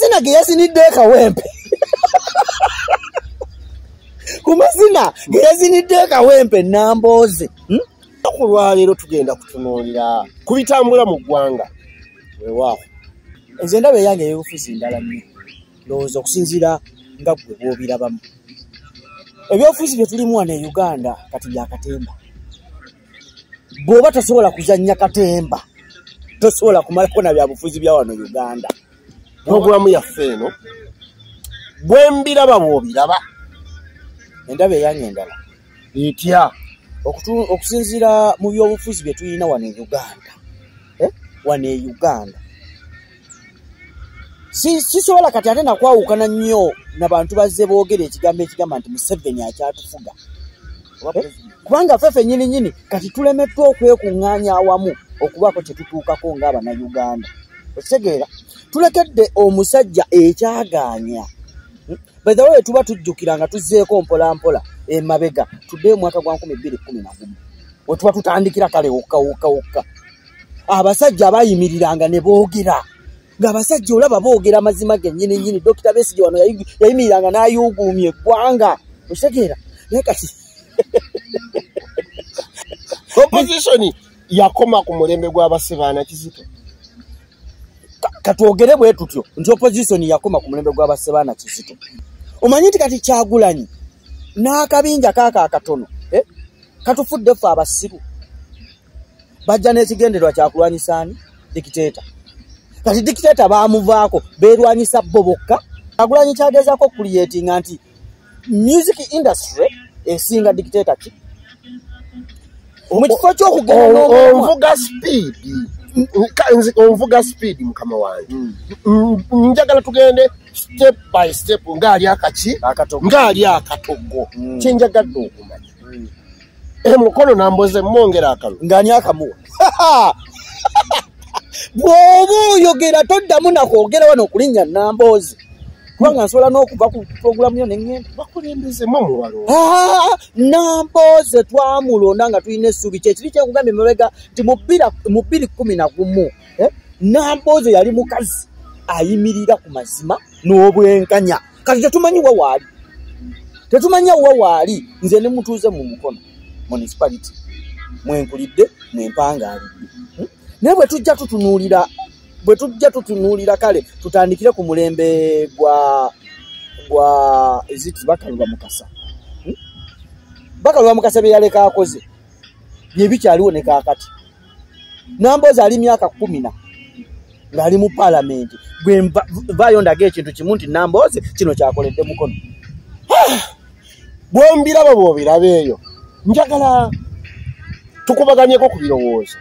Mazina ge yazinidde Kawempe, ku mazina ge yazinidde Kawempe Nambooze. Ku lwaleero tugenda kutunuulira ku bitambula mu ggwanga. Weewaawo, nze ndaba eyange ey'obufuzi ndala nnyo, ndowooza okusinziira nga ggwe bw'obirabamu. Ebyobufuzi bye tulimu wano e Uganda kati bya katemba. Bw'oba tosobola kuzannya katemba, tosobola kumalako na byabufuzi bya wano Uganda. Pulogulaamu yaffe eno bwe mbiraba bw'obiraba. Endaba eyange endala etya? Okusinziira mu byobufuzi bye tulina wano e Uganda, wano e Uganda sisobola kati ate nakwawukana nnyo na bantu bazze boogera ekigambo ekigamba nti Museveni akyatufuga, kubanga ffe ffennyini nnyini kati tulemeddwa okwekuŋŋaanya awamu okubaako kye tutuukako ng'Abannayuganda. Okitegeera, tulekedde omusajja ekyagaanya. By the way, tuba tujjukira nga tuzzeeko mpola mpola emabega, tuddeyo omwaka gwa 2011 we tuba tutandikira kale wokka wokka wokka, abasajja abayimiriranga ne boogera, ng'abasajja olaba boogera amazima gennyini nnyini. Dokita Besigye wano yayimiriranga n'ayuuguumya eggwanga. Okitegeera, naye kati opposition yakoma ku mulembe gw'Abasebaana Kizito. Katwogere bwe tutyo nti opposition yakoma ku mulembe gw'Abasebaana Kizito. Omanyi nti kati Kyagulanyi n'akabinja kaako akatono, katufudde ffe abasiru. Bajja n'ekigendererwa kya kulwanyisa ani? Dictator. Kati dictator baamuvaako, beerwanyisa bo bokka. Kyagulanyi kyagezaako okucreatinga nti music industry esinga dictator ki? Mu kifo ky'okugenda Onvuga speed, onvuga speed mukama wange. Njagala tugende step by step ng'ali akaki, ng'ali akatogo. Kyenjagadde okumanya, emukono Namboze mwongera akalulu? Ng'ani akamuwa? Bw'oba oyogera toddamu nakwogera wano okulinnya Nambooze, kubanga nsobola n'okuva ku puroguramu yo neŋŋenda. Bakulembeze mwe muwalo. Nambooze twamulonda nga tulina essuubi. Kyekiri kyekugambye emabega nti mu 2011, Nambooze yali mukazi ayimirira ku mazima n'obwenkanya. Kati tetumanyi wa waali, tetumanyi wa waali. Nze ne mutuuze mu Mukono Municipality mwenkulidde, mwempangaalidde, Naye bwe tujja tutunuulira, bwe tujja tutunuulira, kale tutandikire ku mulembe gwa eziti Bakaluba Mukasa, Bakaluba Mukasa bye yaleka akoze bye bikyaliwo ne kaakati. Nambooze ali myaka 10 na ng'ali mu paalamenti. Gwe vaayo ndaga ekintu kimu nti Nambooze kino kyakoledde Mukono. Bwombiraba bw'obiraba eyo, njagala tukubaganyeko ku birowoozo.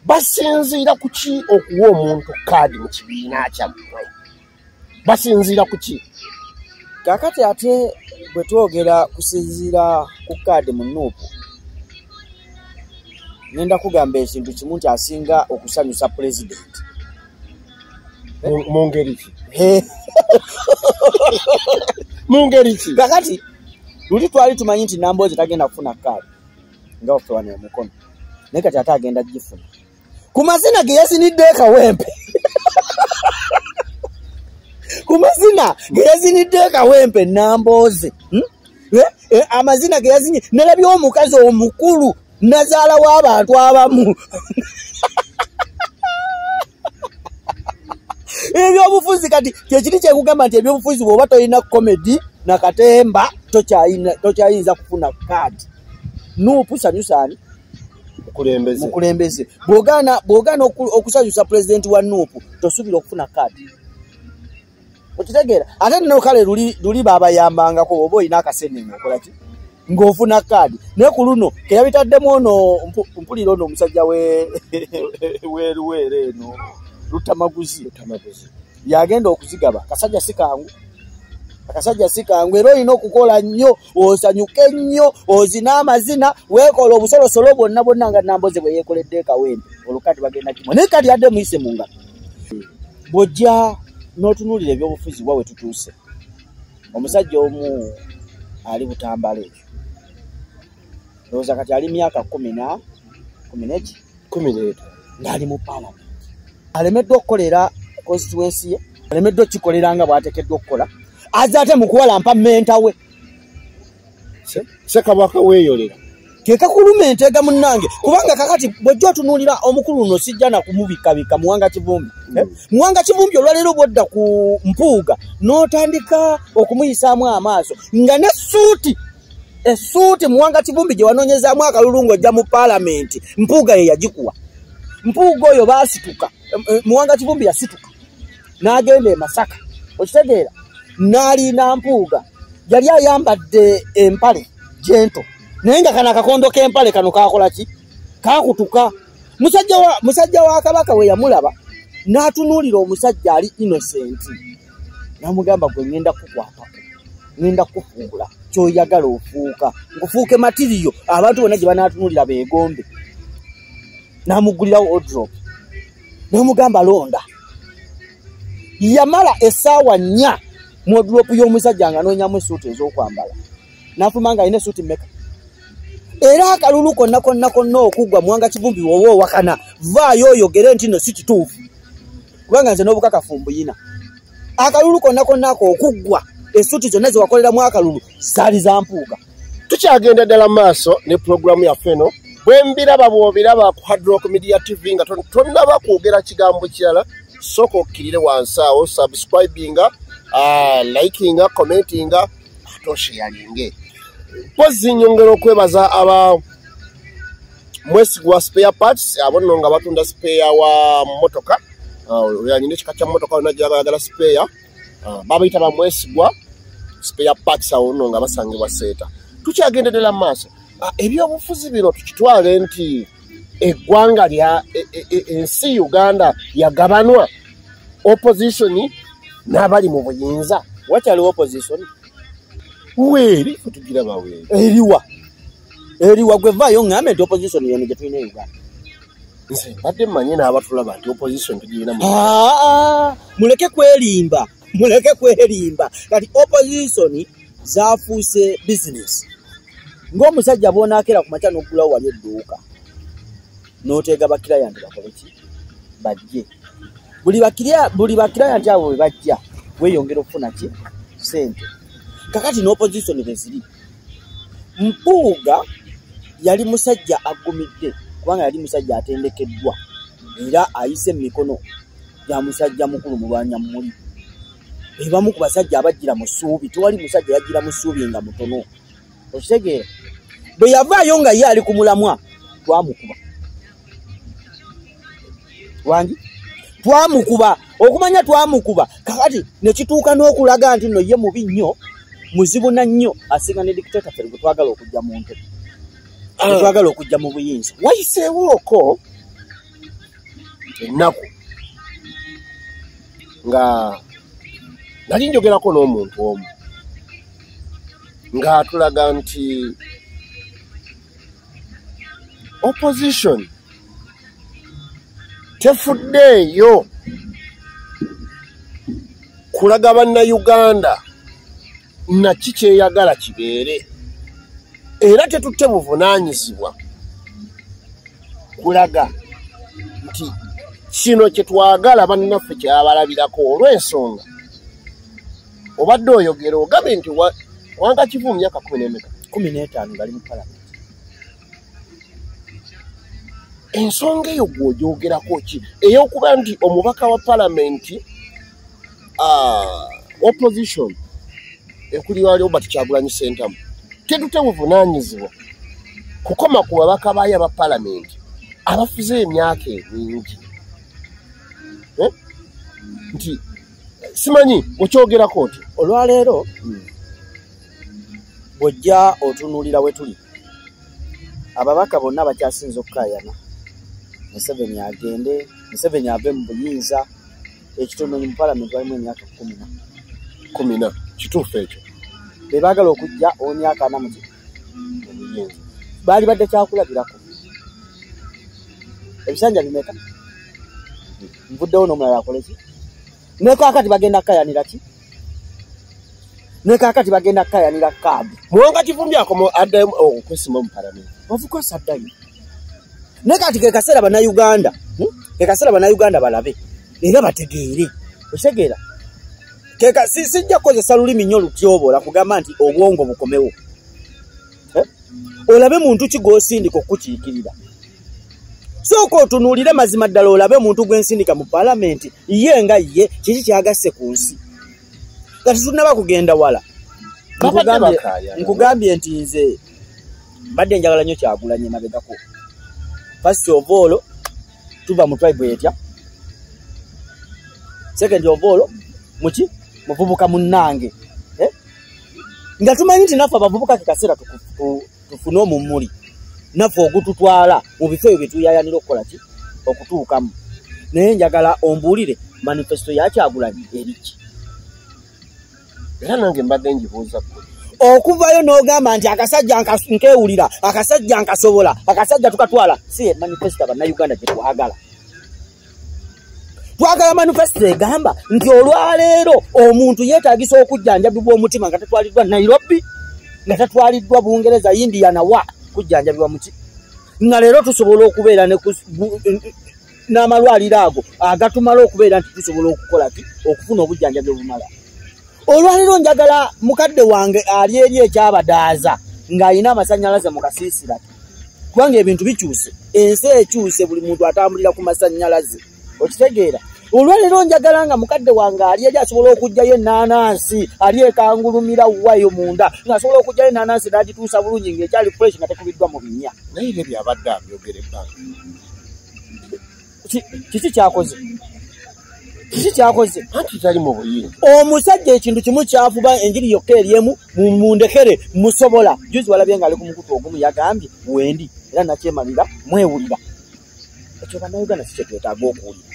Basinziira ku ki okuwa omuntu kaadi mu kibiina kyammwe? Basinziira ku ki? Kaakati ate bwe twogera kusinziira ku kaadi mu NUP, ngenda kugamba ekintu kimu nti asinga okusanyusa pulezidenti. Mu ngeri ki? Mu ngeri ki? Kakati luli twali tumanyi nti Nambooze tagenda kufuna kaadi nga waffe wano emukono, naye kati ate agenda gifuna ku mazina ge yazinidde Kawempe, ku mazina ge yazinidde Kawempe Nambooze, Amazina ge yazinye, nalabye omukazi omukulu nazaala w'abantu abamu. Ebyobufuzi kati kyekiri kyekugamba nti ebyobufuzi bw'oba tolina comedy na katemba tokyayinza kufuna kaadi. NUP sanyusaani mukulembeze. Mukulembeze. Bw'ogaana okusanyusa pulezidenti wa NUP, tosuubira okufuna kaadi. Okitegeera? Ate nno kale luli baabayambangako, oba olina akasenene okola ki ng'ofuna kaadi, naye ku luno keyabitaddemu ono mpulira ono omusajja weruweero eno Lutamaguzi. Lutamaguzi yagenda okuzigaba. Akasajja si kangu, akasajja si kangu, era olina okukola nnyo, osanyuke nnyo, ozina amazina, weekola obusolosolo bwonna bwonna nga Nambooze bwe yeekoledde e Kawempe. Olwo kati bagenda kimwa, naye kati adde muyise mu ngalo. Bw'ojja n'otunuulira ebyobufuzi wa we tutuuse, omusajja omu ali Butambala ekyo, ndowooza kati ali myaka kumi na kumi n'eki 15 ng'ali mu paalamenti, alemeddwa okukolera Constituency ye, alemeddwa okukikolera nga bw'ateekeddwa okukola, azze ate mu kuwalampa mentor we. Ssekabaka weeyolera. Kekakuluma enteega munnange, kubanga kakati bw'ojja otunuulira omukulu nno sijja na kumubikkabikka Muwanga Kivumbi. Muwanga Kivumbi olwaleero bw'odda ku Mpuuga n'otandika okumuyisaamu amaaso nga n'essuuti essuuti Muwanga Kivumbi gye wanoonyezaamu akalulu ng'ojja mu paalamenti, Mpuuga ye yagikuwa. Mpuuga oyo baasituka, Muwanga Kivumbi yasituka n'agenda e Masaka, okitegeera, n'alina Mpuuga. Yali ayambadde empale gento, naye nga kano akakondo k'empale kano kakola ki? Kakutuka. Musajja wa Kabaka we yamulaba n'atunuulira omusajja ali innocent, n'amugamba gwe ŋŋenda kukwatako, ŋŋenda kukufuula ky'oyagala ofuuka, nkufuuke matiriyo abantu bonna gye banaatunuulira beegombe. N'amuggulirawo wardrobe n'amugamba londa. Yamala essaawa 4 mu wardrobe y'omusajja ng'anoonyamu essuuti ez'okwambala, n'afuluma ng'alina essuuti mmeka? Era akalulu konna konna konna okuggwa Muwanga Kivumbi woba owakana, vaayo oyogere nti nno si kituufu, kubanga nze n'obukakafu mbuyina. Akalulu konna konna ako okuggwa, essuuti zonna ze wakoleramu akalulu zaali za Mpuuga. Tukyagenda ddala mu maaso ne pulogulaamu yaffe eno. Bwe mbiraba bw'obiraba ku Hard Rock Media TV nga tonnaba kwogera kigambo kirala, sooka okkirire wansi awo, subscribinga, likinga, commentinga, ate osharinge. Mpozi nyongera okwebaza aba Mwesigwa Spare Parts, abo nno nga batunda spare wa mmotoka. Oyo alina ekika kya mmotoka yonna gy'ayagala spare, babayita ba Mwesigwa Spare Parts, awo nno nga basangibwa Seeta. Tukyagenda ddala mu maaso. Ebyobufuzi bino tukitwale nti eggwanga lya ensi Uganda yagabanwa opposition n'abali mu buyinza. Wakyaliwo opposition? Weeri ffe tugiraba weeri. Eriwa? Eriwa gwe vaayo ŋŋambe nti opposition yeno gye tulina e Uganda. Nze mbadde mmanyi n'abatulaba nti opposition tugirina mu Muleke kwerimba, muleke kwerimba. Kati opposition zaafuuse business. Ng'omusajja bw'onaakera ku makya n'oggulawo wali edduuka, n'oteega bakiraya nti bakole ki? Bajje. Buli bakiraya nti abo bwe bajja, weeyongera okufuna ki? Ssente. Kakati n'opposition bwe ziri. Mpuuga yali musajja agumidde, kubanga yali musajja atendekeddwa era ayise mu mikono gya musajja mukulu Mulwanyammuli. Ebamu ku basajja abajjira mu ssuubi, tewali musajja yajjira mu ssuubi nga mutono. Okitegeera? Bwe yavaayo nga ye ali ku mulamwa, twamukuba. Wangi? Twamukuba. Okumanya twamukuba. Kakati ne kituuka n'okulaga nti nno ye mubi nnyo, muzibu na nnyo, asinga ne dictator ffe gwe twagala okujja mu ntebe. Gwe twagala okujja mu buyinza. Wayiseewooko ennaku nga nali njogerako n'omuntu omu ng'atulaga nti opposition tefuddeeyo kulaga bannayuganda naki kyeyagala kibeere, era tetutte buvunaanyizibwa kulaga nti kino kye twagala bannaffe kyabalabirako. Olw'ensonga obadde oyogera ogambye nti Muwanga Kivumbi myaka kumi n'emeka? 15 ngali mu palamenti. Ensonga eyo gw'ogyogerako ki? Ey'okuba nti omubaka wa palamenti, opposition ekulirwa Robert Kyagulanyi Ssentamu tetutte buvunaanyizibwa kukoma ku babaka baayo aba palamenti abafuze emyaka emingi. Nti simanyi okyogerako oti. Olwaleero bw'ojja otunuulira we tuli, ababaka bonna bakyasinze okukaayana Museveni agende, Museveni ave mu buyinza. Ekitono mu palamenti balimu emyaka 14. 14, kituufu ekyo. Be baagala okujja ow'emyaka 40 mu buyinza. Baali badde kyakulabirako. Ebisanja bimeka? Nvuddewo n'omulala akole ki? Ne kaakati bagenda kukaayanira ki? Ne kaakati bagenda kukaayanira kaadi. Muwanga Kivumbi akoma addayo okwesima mu palamenti. Of course addayo. Ne kati ke kaseera bannayuganda, ke kaseera bannayuganda balabe. Era bategeere. Otegeera. Keka sijja kukozesa lulimi nnyo lutyobola kugamba nti obwongo bukomewo. Olabe muntu ki gw'osindika okukiikirira. Sooka otunuulire mazima ddala olabe muntu gw'ensindika mu paalamenti ye nga ye kiki kyagasse ku nsi. Kati tunnaba kugenda wala. Nkugambye nti nze mbadde njagala nnyo Kyagulanyi emabegako. First of all, tuva mu tribe etya. Second of all, muki muvubuka munnange. Nga tumanyi nti naffe abavubuka ke kaseera tufune omumuli naffe ogututwala mu bifo ebyo bye tuyayanira okukola ki okutuukamu. Naye njagala ombuulire manifesto ya Kyagulanyi eri ki? Era nange mbadde ngibuuza ggwe. Okuvayo n'ogamba nti akasajja nkeewulira, akasajja nkasobola, akasajja tukatwala, si manifesto Bannayuganda gye twagala. Twagala manifesto egamba nti olwaleero omuntu yeetagisa okujjanjabibwa omutima nga tatwaliddwa Nairobi, nga tatwaliddwa Bungereza, India nawa kujjanjabibwa muki. Nga leero tusobola okubeera n'amalwaliro ago agatumala okubeera nti tusobola okukola ki okufuna obujjanjabi obumala. Olwaleero njagala mukadde wange ali eri ekyabadaaza ng'alina amasannyalaze mu kasiisira, kubanga ebintu bikyuse, ensi ekyuse, buli muntu atambulira ku masannyalaze. Okitegeera? Olwaleero njagala nga mukadde wange ali eri asobola okuggyayo ennaanansi, ali ekangulumira wayo munda, ng'asobola okuggyayo ennaanansi n'agituusa bulungi ng'ekyali fresh nga tekubiddwa mu binnya. Naye era byabadde abyogera ebbanga. Kiki kyakoze? Kiki kyakoze? Anti tali mu buyinza. Omusajja ekintu kimu kyafuba enjiri yokka eri emu, mundekere musobola. Juzi walabye ng'ali ku mukutu ogumu yagambye wendi era nakyemalira mwewulira. Ekyo Bannayuganda si kye twetaaga okuwulira.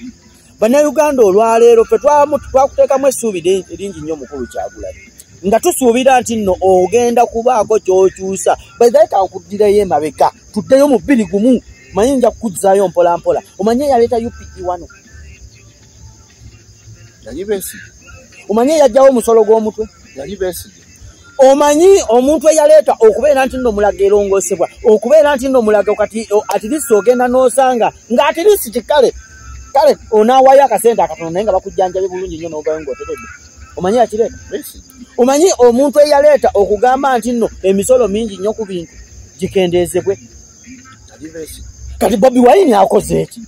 Bannayuganda olwaleero ffe twakuteekamu essuubi lingi nnyo mukulu Kyagulanyi, nga tusuubira nti nno ogenda kubaako ky'okyusa. By the way, kankuddireyo emabega tuddeyo mu 2001, manyi nja kukuzzaayo mpola mpola. Omanye eyaleeta UPE wano? Yali Besigye. Omanye eyajjawo omusolo gw'omutwe? Yali Besigye. Omanyi omuntu eyaleeta okubeera nti nno Mulago erongoosebwa, okubeera nti nno Mulago kati at least ogenda n'osanga nga at least kikale kale onaawayo akasente akatono naye nga bakujjanjabye bulungi nnyo n'ovayo ng'oteredde. Omanyi yakireeta? Besigye. Omanyi omuntu eyaleeta okugamba nti nno emisolo mingi nnyo ku bintu gikendeezebwe? Yali Besigye. Kati Bobi Wine akoze eki?